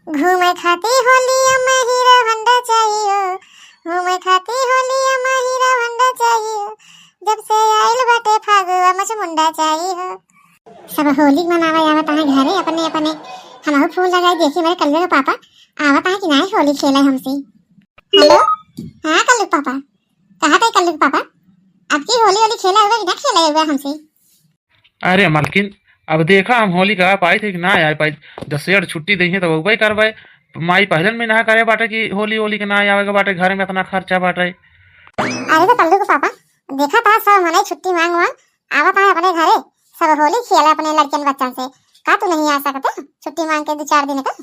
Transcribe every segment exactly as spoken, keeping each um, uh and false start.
घूमे खाती होलिया में हीरो होंडा चाहिए, घूमे खाती होलिया में हीरो होंडा चाहिए, जब से आइल बाटे फागुआ मच मुंडा चाहिए। सब होली मनावे आवत हैं घरे अपने अपने। हमहू फोन लगाई, देखी हमारे कल्लू के पापा आवत हैं कि नाहीं होली खेले हमसे। हेलो, हाँ कल्लू के पापा, कहा था कल्लू के पापा, अब की होली होली खेले हुए कि ना खेले हुए हमसे? अरे मलकिन, अब देखा हम होली का आ पाई थे कि ना आ पाई। जब सेठ छुट्टी दइहें तब अउबे करबे। माई पहलन में ना करे बाटे कि होली होली के ना आवे के बाटे, घर में इतना खर्चा बाटे। अरे तो कल्लू के पापा, देखा था सब मने छुट्टी मांग मांग आवत है अपने घरे, सब होली खेले अपने लड़कन बच्चन से। का तू नहीं आ सकते छुट्टी मांग के दो चार दिन का?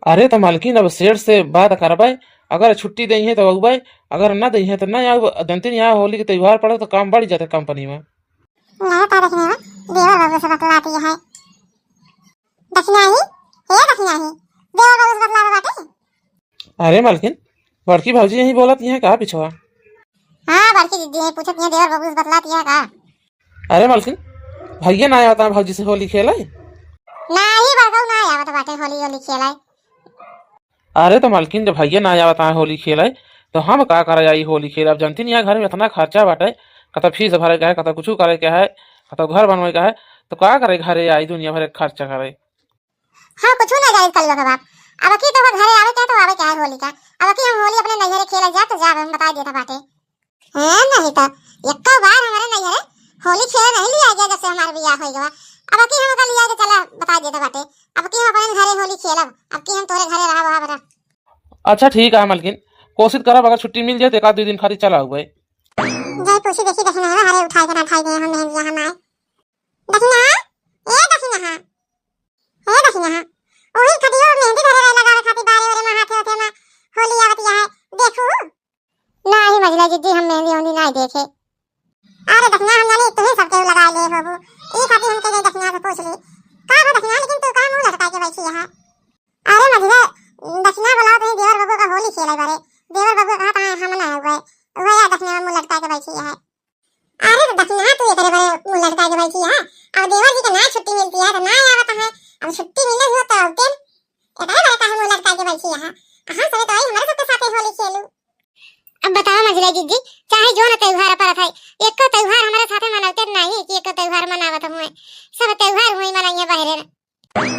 अरे तो मालकिन, अब सेठ से बात करबे, अगर छुट्टी दइहें तो अउबे, अगर ना दइहें तो ना आउब। जनती नहीं, यहाँ होली के त्योहार पड़े तो काम बढ़ जाते कंपनी में। नहीं तो दखिना, देवर बाबू से बतलाती है। दखिना ही, हे दखिना ही, देवर बाबू से बतलावे बाटे। अरे मालकिन, बड़की भौजी यहीं बोलत हैं का पिछवा? हाँ, बड़की दीदी है, पूछत हैं देवर बाबू से बतलाती है का? अरे मालकिन, भैया ना आवता भौजी से होली खेले? नाही बड़कऊ ना आवत बाटे होली होली खेले। अरे तो मालकिन, जब भैया ना आवता होली खेले तो हम का करे आई होली खेले? अब जनती नहीं, घर में इतना खर्चा बाटे, कतौ फीस भरे के है, कतौ कुछ करे के है, कतौ घर बनवे के है, तो का करे घरे आई दुनिया भर के खर्चा करे। हाँ, कुछ ना जाए कल्लू के बाप। अब की तो घरे आवे के है तो आवे के है होली का। अब की हम होली अपने नैहरे खेले जा तो जा, हम बताई देता बाटे। हैं, नहीं तो एक्को बार हमारे नैहरे होली खेले नहीं लिया गया जब से हमार बियाह हो गया। अब की हम लिया के चला बताई देता बाटे। अब की हम अपने घरे होली खेलब, अब की हम तोरे घरे रहब, वहाँ बता। अच्छा ठीक है मलकिन, कोशिश करब अगर छुट्टी मिल जाए तो एक आध दो दिन खातिर चला हुए। जय पूछी देखी दखिना है, अरे उठाई के ना उठाई दे हम मेहंदिया हम आए। दखिना, ए दखिना, ए दखिना, ओही खटियो मेहंदी धरे रहे लगावे खातिर बारे ओरे में हाथे होथे में होली आवतिया है, देखू। नाही मझला जिज्जी, हम मेहंदी ओहंदी नाही देखे। अरे दखिना, हम जानी तुही सबके लगा ले होबू, ई खातिर हमके गई दखिना से पूछ ली। का हो दखिना, लेकिन तू का मुंह लटका के बैठी है? अरे मझला दखिना, बोलाओ तुही देवर बबुआ का होली खेले बारे। देवर बबुआ कहा था हम ना हुए, वह या दखिना मुंह लटका के बैठी है। अरे तो दखिना, तू एकरे बड़े मुंह लटका के बैठी है। अब देवर जी के ना छुट्टी मिलती है तो ना आवत है। अब छुट्टी मिले हो तो अउते। एकरे बड़े काहे मुंह लटका के बैठी है? हाँ, सरे तो आई हमारे सबके साथे होली खेलू। अब बताओ मझला जिज्जी, चाहे जो न त्योहार परत है, एको त्योहार हमारे साथे मनावते नहीं कि एको त्योहार मनावत हुए। सब त्योहार हुई मनाइए बहरे न।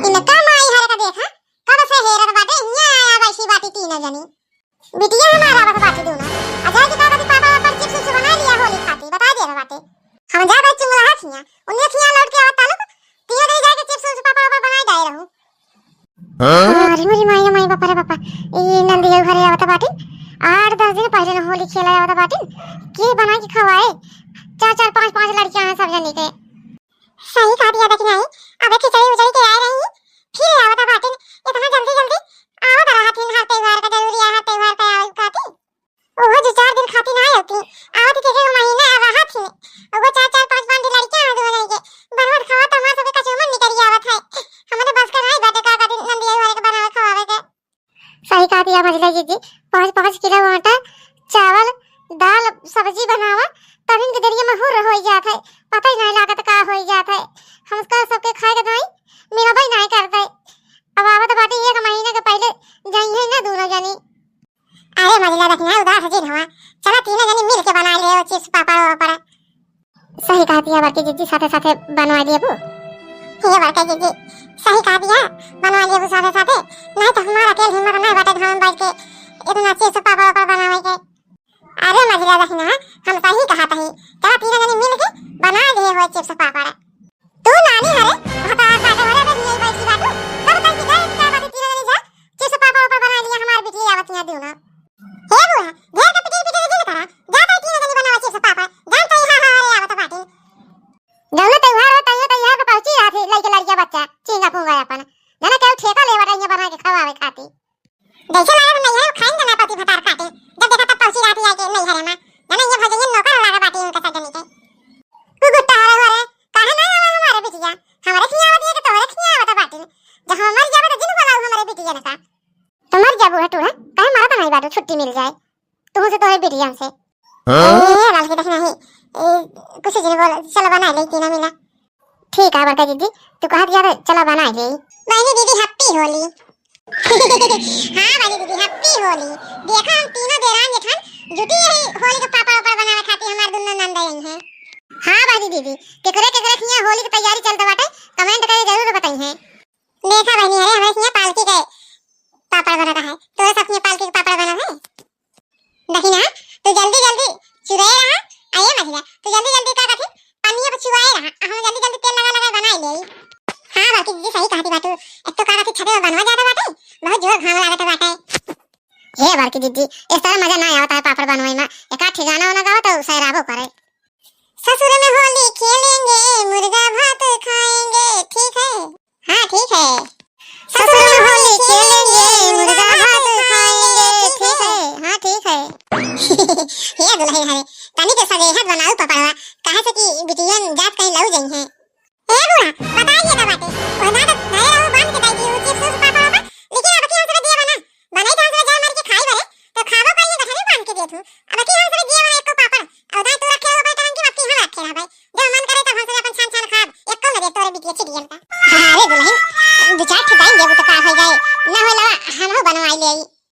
इनका माई हरे का देखा, कब से हेरत बाटे, हियां आया बैठी बाटी तीनों जनी। बिटिया हमारा बस बाटी दूना। अजय जी का कभी पापा पर चिप्स उप्स बना लिया होली खाती, बता दे रहे बाटे। हम जा भाई चुंगला हाथ हियां, उन्हें खिया लौट के आवत तालुक, तीनों जनी जाके चिप्स उप्स पापा ऊपर बनाए जाए रहू। हाँ? अरे मोरी माई, माई बापा रे बापा, ई नंदिया घरे आवत बाटी, आठ दस दिन पहले न होली खेला आवत बाटी, के बना के खवाए, चार चार पाँच पाँच लड़कियां हैं सब जनी के। सही कहा दिया दखिना ही, अबे खिचड़ी उचड़ी के आए रही, फिर आवत बाटिन, इतना जल्दी जल्दी आवत रहत हिन, हर त्योहार का जरूरी है, हर त्योहार का आवे खातिर। ओहो, जो चार दिन खातिर ना आवती, आवत के के महीना रहत हिन, ओहो चार चार पाँच पाँच लड़कियां हैं, दोनों जन के बनवत खावा तो हमार सबके कचौमन निकल आवत है, हमने बस का नहीं बाटे का करी नंदिया वाले के बनावे खवावे के। सही कहा दिया मझला जिज्जी, पाँच पाँच किलो आटा, चावल, दाल, सब्जी बनावा, तब इनके जरिए में हुर हो जात है, पता ही नहीं लागत का हो जात है। हम उसका सबके खाए के दाई मिलबे नहीं करते। अब आवत बाटे एक महीने के पहले जाइए ना दोनों जनी। अरे मझला दखिना, उदास जिन हुआ, चला तीनों जनी मिल के बना ले चिप्स पापड़ वापड़। सही कहा दिया बड़की जिज्जी, साथे साथे बनवा लेबू। ये बड़का जिज्जी, सही कहा दिया, बनवा लेबू साथे साथे, नहीं तो हमारा अकेल हिम्मत नहीं बाटे घर में बैठ के इतना चिप्स पापड़ वापड़ बनावे के। अरे मझला दखिना, हम सही कहा तही, चला तीनों जनी मिल के बना ले हो चिप्स पापड़। तू नानी हरे, भतार काटे हरे बे नहीं बैठी बाटू, कब तक की जाए क्या बात तीनों जनी जा, चिप्स पापड़ वापड़ बना लिया हमार बिटिया आवतिया दूना। हे बुआ, ढेर के पिटी पिटी जिन करा, जा तो तीनों जनी बनावा चिप्स पापड़, जान तो यहाँ हमारे आवत बाटी। जौने त्योहार हो, तैयो त्योहार पे पहुंची रहा थे, लइके लड़किया बच्चा, चींगा पूंगा अपन। जाने केहू ठेका लेवा रही है बना के खवावे खाती। जैसे लागत नैहरे में खाइन जना पति भतार काटे, जब देखा तब पहुंची रहा थे आके नैहरे में। जाने ये भजइया नौकर लागा बाटी इनका सजनी के। तू गुट्टा हरे हो रे, काहे ना आवे हमारे बिटिया? हमारे खियावत है कि तोहरे खियावत बाटी? जब हम मर जावे तो जिन बोलाऊ हमारे बिटिया ने का। तो मर जाबू है टूढ़ा, काहे मरत नहीं बाटू, छुट्टी मिल जाए। तुहू से तोहरे बिटियन से। हाँ? ए, बाल के देख नहीं। ए, कुछ जिन बोल, चलो बना ले तीनों मिला। ठीक है बड़का दीदी, तू कहा दिया तो चलो बना ले। बहनी दीदी happy होली। हाँ बहनी दीदी, happy होली। देखा, हम तीनों देरान जेठान जुटी यही होली के पापड़ वापड़ बनावे खातिर हमार दुनो नंद आई हैं। हाँ बहनी दीदी, केकरे केकरे हियाँ होली के तैयारी चलत बाटे, comment करे जरूर बताई हैं। देखा बहनी, अरे हमारे हियाँ पालकी के पापड़ बनत है, तोरे सब हियाँ पालकी के पापड़ बनत है। देखी ना, तू जल्दी जल्दी चुराए रहा, आ ये मझिला, तू जल्दी जल्दी का कथी, पनिया पे चुआए रहा, आ हम जल्दी जल्दी तेल लगा लगा बनाई ले। हाँ बड़की दीदी सही कहती बाटू, एक तो का कथी छते पे बनवा जाता बाटे, बहुत जोर घाम लागत बाटे। हे बड़की दीदी, इस तरह मजा ना आवता है पापड़ बनवाई में, एक आध ठे गाना वाना गावा तो सैराबो करे। ससुर में होली खेलेंगे, मुर्गा भात खाएंगे, ठीक है? हाँ, ठीक है। ससुर में होली खेलेंगे, मुर्गा भात खाएंगे, ठीक है? हाँ, ठीक है। हे दुल्हन हरे, तनी के सगेहत बनाऊ पपड़वा, काहे से कि बिटियन जात कहीं लऊ जई हैं। ए बूढ़ा, बताइए ना बाटे, ओना तो घरे रहू बांध के दई दी, ऊ चिप्स उप्स पापड़ वापड़, लेकिन अब की हमसे दिए बना, बनाई तो हमसे जान मार के खाई बरे, तो खाबो कहीं गठरी बांध के देत हूँ। अब की हमसे दिए बना एको पापड़, और दाई तू रखे हो बैठन की बाकी हम रखे रहबे, जब मन करे तब हमसे अपन छान छान खाब, एको न दे तोरे बिटिया चिड़ियन का। अरे दुल्हन, दो चार ठे दाई देबू तो का हो जाए, ना होला हम हो बनवाई ले आई।